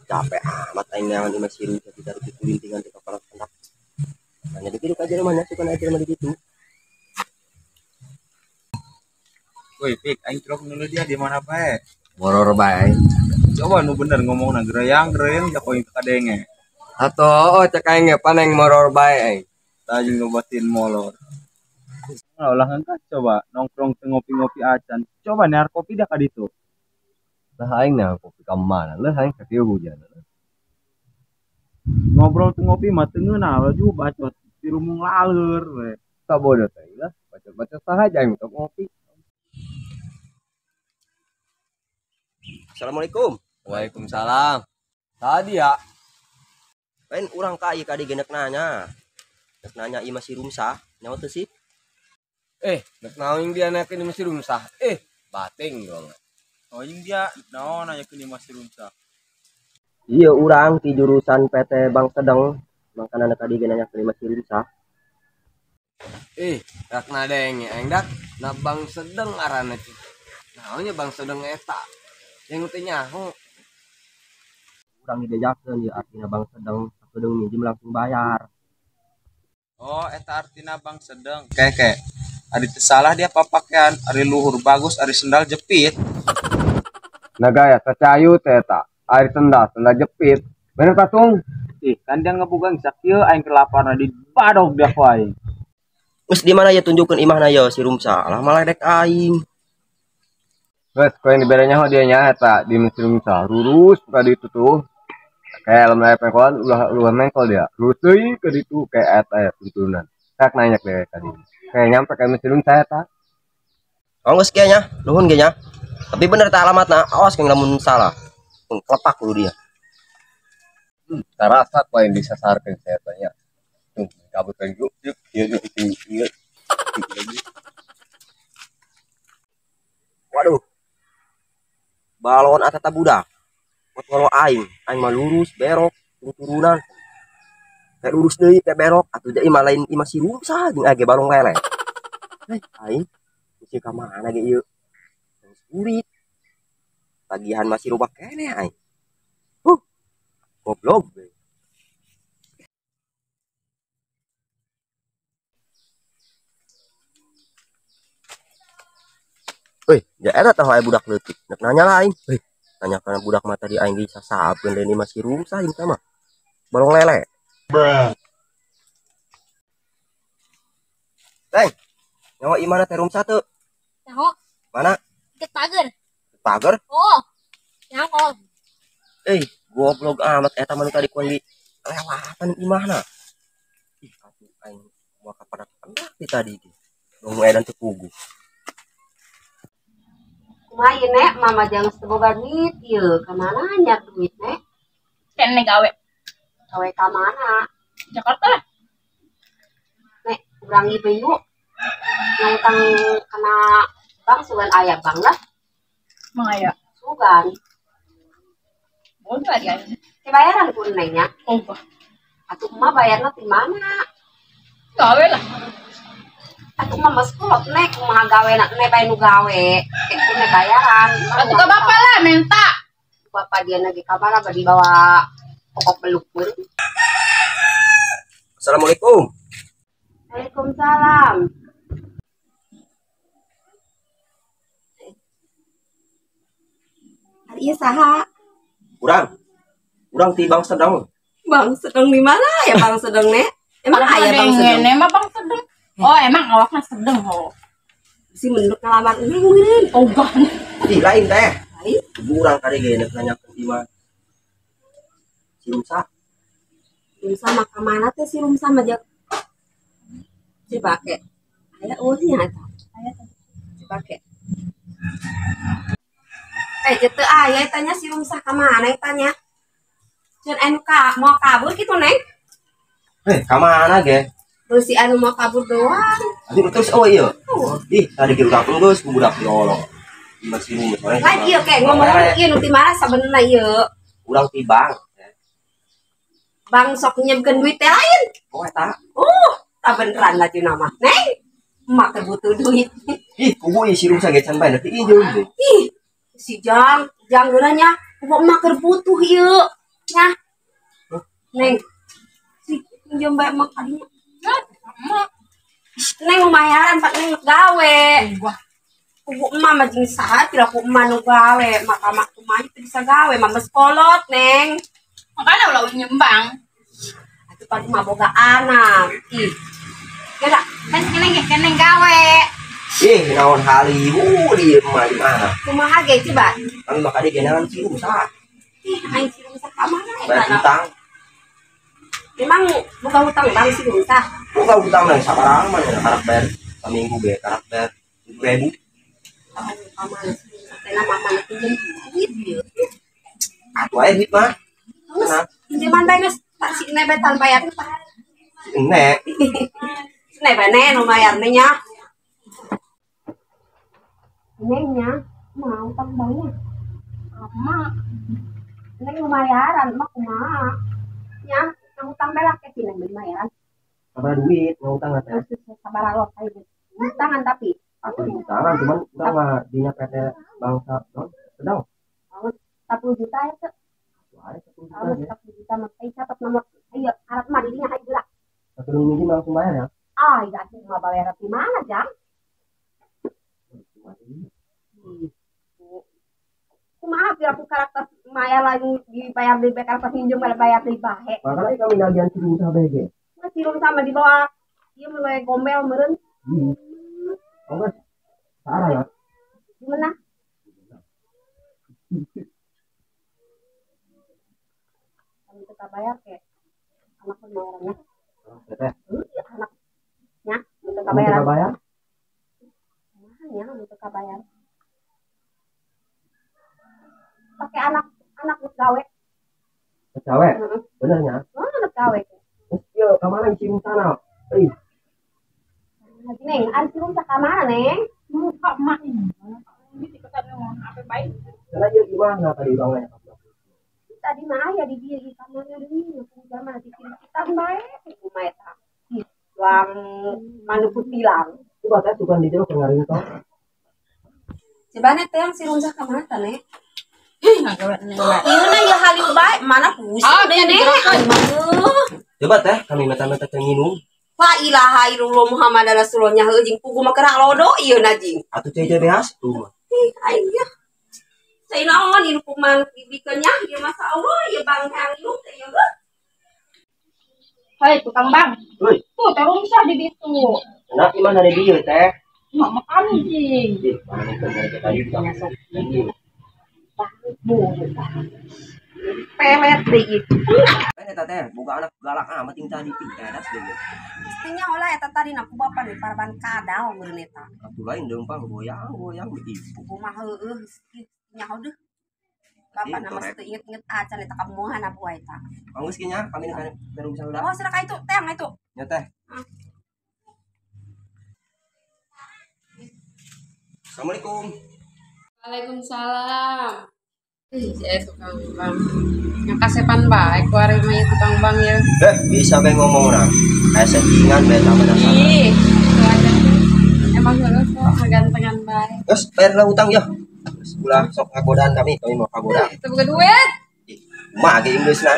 Capek amat aing neangan imah si Rumsa di taruh kulintingan di kepala pendak. Nanya di ka jelema nya suka aya jelema di ditu. Woi, Pik, aing celok nulu dia di mana bae? Molor bae. Coba nu bener ngomongna gereyang-gereyang jak aing teu kadenge. Atoh, cek aing ge paneng molor bae aing. Tah jeung ngobatin molor. Ulah ngangkat coba nongkrong teu ngopi-ngopi acan. Coba near kopi dah ka ditu. Lah aing nah kopi ka mana? Lah aing ka dieu hujan. Ngobrol teu ngopi mah teu ngeunah laju bacot dirumung laleur we. Sabodo teh lah, bacot-bacot sahaja aing untuk ngopi. Assalamualaikum. Waalaikumsalam. Tadi ya. Lain urang ka ieu ka dieu genek nanya. Nek nanya ieu masih rumsah, nyawa teu sih? Nek naon dia naik ini masih rumsah. Bating dong. Oh, yang dia naon nanya ke ini masih rumsah. Iya urang di jurusan PT Bang Sedeng, makana nek ka dieu nanya ke masih rumsah. Rak nadenge aing dak na Bang Sedeng ngaranna cing. Naonnya Bang Sedeng eta? Yang teu nyaho. Urang dibejakeun ieu artina Bang Sedeng, sakedeung minjem langsung bayar. Oh, eta artina Bang Sedeng. Keke. Ari teu salah dia papakean, ari luhur bagus, ari sendal jepit. Nah gaya sacayu teh eta, ari sendal, sendal jepit. Bener tatung? Ih, kan dia ngebugang sakieu aing kelaparna di badog dia ku aing. Geus di mana ya tunjukkeun imahna ya si Rumsa. Lah malah dek aing. Geus koe dibere nyaho dia nya eta di si Rumsa. Lurus ka ditu tuh. Kayak lamun aya pengkolan ulah mengkol dia. Lurus deui ka ditu kayak eta ya tuntunan. Kak nanya deh tadi. Kayak nyampe ka si Rumsa eta. Oh geus kieu nya, nuhun ge nya. Tapi bener tak alamatna, awas keng lamun salah. Kelepak lu dia. Tarasa ku aing disasarkeun saya tanya. Tuh, kabut lagi yuk, yuk, yuk, yuk, yuk. Waduh. Balon atata budak. Pot aing, aing mah lurus berok turunan. Kayak lurus deui kayak berok atuh deui mah lain imah si Rumsa jeung age balong lele. Aing mesti ka mana ge ieu? Sulit. Tagihan masih rubah keneh aing. Goblok. Woi, ya eta tah aya budak leutik. Nek nanya lah aing. Woi, nanya kana budak mah tadi aing disasabkeun deui masih rumsah aing mah. Balong lele. Bruh. Teng, nyawa imana teh rumsah teu? Nyaho. Mana? Deket pagar. Pagar? Oh. Nyaho. Goblok amat eta mah tadi ku aing lewatan imahna. Ih, atuh aing moal kapada pendak ti tadi ge. Dong edan teu puguh. Kumaha ieu nek mama jang teu boga duit ieu, ka mana nya duit nek? Kene gawe. Gawe ka mana? Jakarta lah. Nek urang ieu yuk. Ngutang kana bank sugan aya bank lah. Mang aya. Sugan. Bodoh aja. Ke bayaran pun nengnya. Oh, bah. Atuh mah bayarna ti mana? Gawe lah. Atuh mah mas kolot nek kumaha gawe nak nek bae nu gawe. Kek ku nek bayaran. Atuh ka bapak lah minta. Bapak dia lagi ka mana bari bawa pokok beluk pun. Assalamualaikum. Waalaikumsalam. Hari ieu saha? Urang. Urang ti Bang Sedeng. Bang Sedeng di mana ya Bang Sedeng nek? Emang aya Bang Sedeng? Emang Bang Sedeng. Oh, emang awakna sedeng ho. Si menduk ngalamar neng meureun. Oh, bah. Ih, lain teh. Lain. Urang kali ge nek nanya ke imah. Si Rumsa. Rumsa mah ka mana teh si Rumsa mah jak? Si bake. Aya eueuh nya eta. Aya teh. Si bake. Jete aya tanya si Rumsa ka mana tanya? Ceun anu ka mau kabur kitu neng? Ka mana ge? Terus si anu mau kabur doang. Aduh, terus oh iya. Oh. Ih, tadi ge urang geus ku budak diolong. Masih rumah. Lain ieu kayak ngomong ieu nu ti mana sabenerna ieu? Urang ti bank. Bank sok nyemkeun duit teh lain. Oh eta. Oh, tak beneran lah jeung nama. Neng, emak teh butuh duit. Ih, kubu ieu si Rumsa ge can bae teh ieu jeung. Ih, si Jang, Jang geurah nya. Kumaha emak keur butuh ieu. Nya. Neng. Si pinjam bae emak kadinya. Emak. Neng lumayan Pak Neng gawe. Wah. Kubu emak mah jeung saha pira ku emak nu gawe, maka mak kumaha teu bisa gawe, mah geus kolot, Neng. Makana ulah nyembang. Atuh pan emak boga anak. Ih. Ya dak, kan keneng keneng gawe. Ih, naon haliu di emak di mana? Kumaha ge coba? Kami mah kadi genalan si Rumsa. Ih, aing si Rumsa ka mana eta? Bayar hutang. Memang buka hutang bang si Rumsa. Buka hutang nang sabaraha mah karak bayar saminggu ge karak bayar 7.000. Ka mana si Rumsa teh mama pinjem duit ieu. Atuh aya duit mah. Geus pinjeman bae geus tak si nebetan bayar teh. Si Ene. Si nebene nu bayar teh nya. Nengnya mau utang banknya. Emak. Neng lumayaran, emak kumaha. Nya, utang belak ke si neng lumayaran. Sabar duit, mau utang teh. Sabar lo, ayo. Utangan tapi. Aku utangan, cuman utang mah dina PT Bangsa, non, sedang. 10 juta ya, Cek. Wah, 10 juta. 10 juta mah teh catat nomor. Ayo, harap mah dirinya hayu geura. Satu minggu langsung bayar ya? Ah, iya, aku mah bayar di mana, Jang? Kumaha biar aku karakter maya lagi dibayar di karakter pinjam kalau bayar di bahe. Makanya kami nagihan si Rumsa BG. Nggak si Rumsa sama di bawah dia mulai gombel meren. Oh guys, parah ya. Gimana? Kami tetap bayar kayak anak pembayarannya. Teteh. Iya anaknya tetap bayaran. Bayar? Ya, untuk bayar. Pakai anak gawe. Gawe? Benernya? Oh, anak gawe. Iya, kamana si Rumsa na? Ih. Neng, ari si Rumsa ka mana, Neng? Muka emak ini. Ini dikesan ngomong apa baik. Karena dia gimana tadi orangnya? Tadi mah aya di dieu di kamarnya deui, zaman di kita bae kumaha eta. Ih, tuang manuk tilang. Coba teh sugan di jero keur ngaringkok. Coba nih teh yang si Rumsa ka mana teh, Nek? Ih, ngagawe nya. Ieu na ya haliu bae, mana pusing deh, Nek. Coba teh kami meta-meta teh nginum. La ilaha illallah Muhammad Rasulullah nya heuh jeung pugu mah kerak lodo ieu na jing. Atuh cai beas tuh mah. Ih, aing nya. Cai naon ieu kuman dibikeun nya ieu masa Allah ieu bangkang ieu teh ieu. Hei, tukang bang. Heuy. Tuh teh Rumsa di ditu. Nah, imah dari dieu teh. Mak makan jing. Ih, mana tadi Pelet deh gitu. Kan eta teh boga anak galak amat ting tadi pitedas deui. Mestinya olah eta tadi na ku bapa nih paraban kadal meureun eta. Atuh lain deumpang goyang-goyang ibu. Kumaha heueuh nyaho deuh. Bapak nama teu inget-inget acan eta kamuhan abu eta. Anggeus kieu nya kami ka Rumsa heula. Oh, serah ka itu teh itu. Nya teh. Assalamualaikum. Waalaikumsalam. Ih, saya tukang bang. Ngakasepan bae ku ari mah tukang bang ya. Bisa bae ngomong na. Kayak settingan bae sama dasar. Ih, emang heureuh kok ngagantengan bae. Terus bayarlah utang ya. Terus ulah sok ngagodaan kami, kami mau kagoda. Itu bukan duit. Ih, kumaha ge Inggrisna.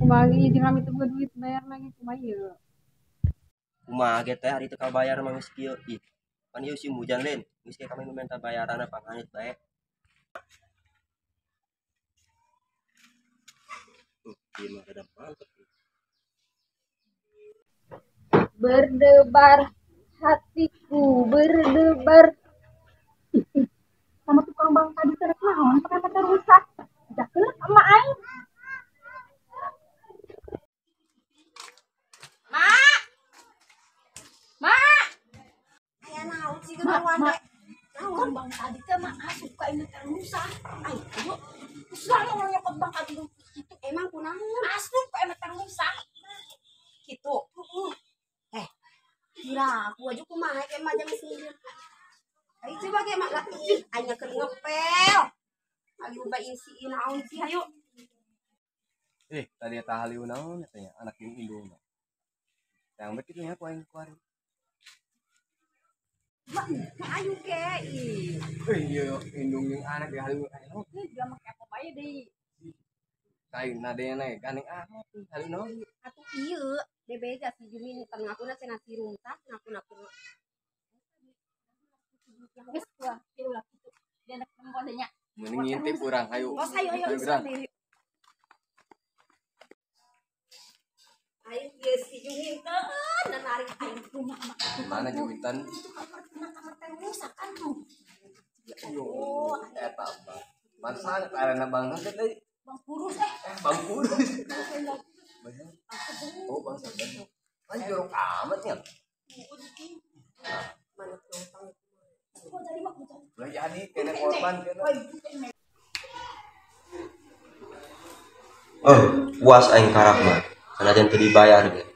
Kumaha ge jeung kami teu boga duit bayar lagi kumaha ieu. Kumaha ge teh ari teu kabayar mah geus kieu. Ih, pan ieu musim hujan lain. Geus ge kami minta bayaranna panghanit bae. Berdebar hatiku berdebar. Sama tukang bang tadi terus naon pakai pakai rusak. Jakeun sama aing. Mak. Mak. Aya naon sih geus wae. Naon bang tadi teh mak asup ka imah teh rusak. Ai, ieu usah ngomong nyokot bang tadi gitu. Emang kunaon? Asup ka imah teh rusak. Gitu. Kira aku aja kumaha emang jam sendiri. Ayo coba ge mak lah. Aing keur ngepel. Ayo bae si naon sih ayo. Tadi eta halieu naon eta nya anak jeung indungna. Yang bet kitu nya ku aing kuari. Mak, ayu ke ih. Iya, indung jeung anak di halu ayo. Dia mah kepo bae deui. Kain nadena gandeng amat tuh halu naon. Atuh ieu bebeja si Jumi teu ngakuna cenah si Rumsah ngakuna Geus ulah ulah kitu. Dia anak nempo deh nya. Mending ngintip urang hayu. Oh, ayo ayo urang. Aing ieu si Jumi teh narik aing rumah mah. Mana Juminten? Itu kamar kamar teh rusak kan tuh. Oh, eta bang. Masa karena bang teh deui. Bang kurus eh. Bang kurus. Oh, bang sedang. Kan jorok amat nya. Mana utang. Kok jadi mah Ulah jadi kena korban kena. Oh, puas aing karak mah. Sanajan teu dibayar ge.